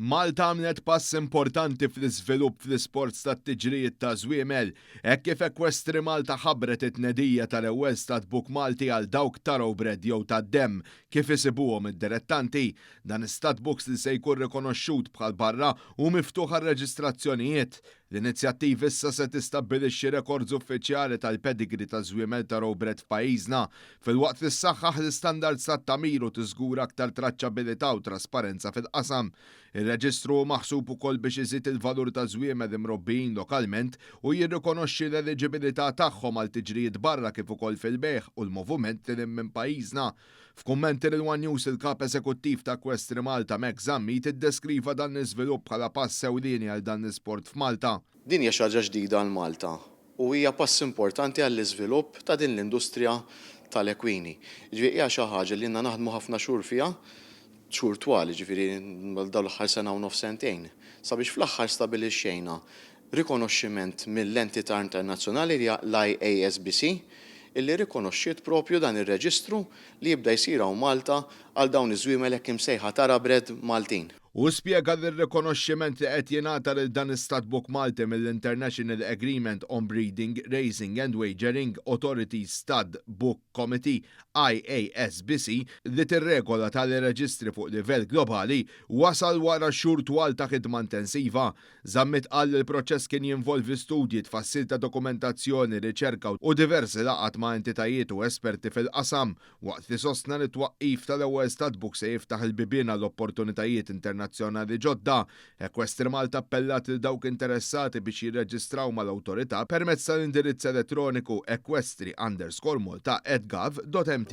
Malta għamlet pass importanti fl-iżvilupp fl-isports tat-tiġrijiet taż-żwiemel, hekk kif Equestri Malta ħabbret it-tnedija tal-ewwel studbook Malti għal dawk thoroughbred jew tad-demm, kif isibuhom id-dilettanti. Dan is-studbooks li se jkun rikonoxxut bħal barra hu miftuħ għar-reġistrazzjonijiet. L-inizjattiva issa se tistabbilixxi rekords uffiċjali tal-pedigree taż-żwiemel thoroughbred f'pajjiżna, filwaqt li ssaħħaħ l-istandards tat-tagħmir u tiżgura aktar traċċabilità u trasparenza fil-qasam. Ir-reġistru hu maħsub ukoll biex iżid il-valur ta' żwiemel imrobbijin lokalment u jirrikonoxxi l-eliġibilità tagħhom għal tiġrijiet barra kif ukoll fil-bejgħ u l-movument lil hinn minn pajjiżna. F'kummenti lil one News il-Kap Eżekuttiv ta' Equestri Malta Max Zammit iddeskriva dan l-iżvilupp bħala pass ewlieni għal dan l-isport f'Malta. Din hija xi ħaġa ġdida għal Malta u hija pass importanti għall-iżvilupp ta' din l-industrija tal-ekwini. Jiġifieri hija xi ħaġa li ilna naħdmu ħafna xhur fiha, xhur twal, jiġifieri dawn l-aħħar sena u nofs sentejn, sabiex fl-aħħar stabilixxejna rikonoxximent mill-entità internazzjonali li hija l-IASBC illi rikonoxxiet propju dan ir-reġistru li jibda jsir hawn Malta għal dawn iż-żwiemel hekk imsejħa thoroughbred Maltin. Hu spjega li r-rikonoxximent li qed jingħata lil dan is-studbook Malti mill-International Agreement on Breeding, Racing and Wagering Authorities Stud Book Committee, IASBC, li tirregola tali reġistri fuq livell globali, wasal wara xhur twal ta' ħidma intensiva. Zammit qal li l-proċess kien jinvolvi studji, tfassil ta' dokumentazzjoni, riċerka u diversi laqgħat ma' entitajiet u esperti fil-qasam, waqt li sostna li t-twaqqif tal-ewwel studbook se jiftaħ il-bibien għal opportunitajiet internazzjonali ġodda. Equestri Malta appellat lil dawk interessati biex jirreġistraw mal-awtorità permezz tal-indirizz elettroniku equestri underscore malta at gov dot mt.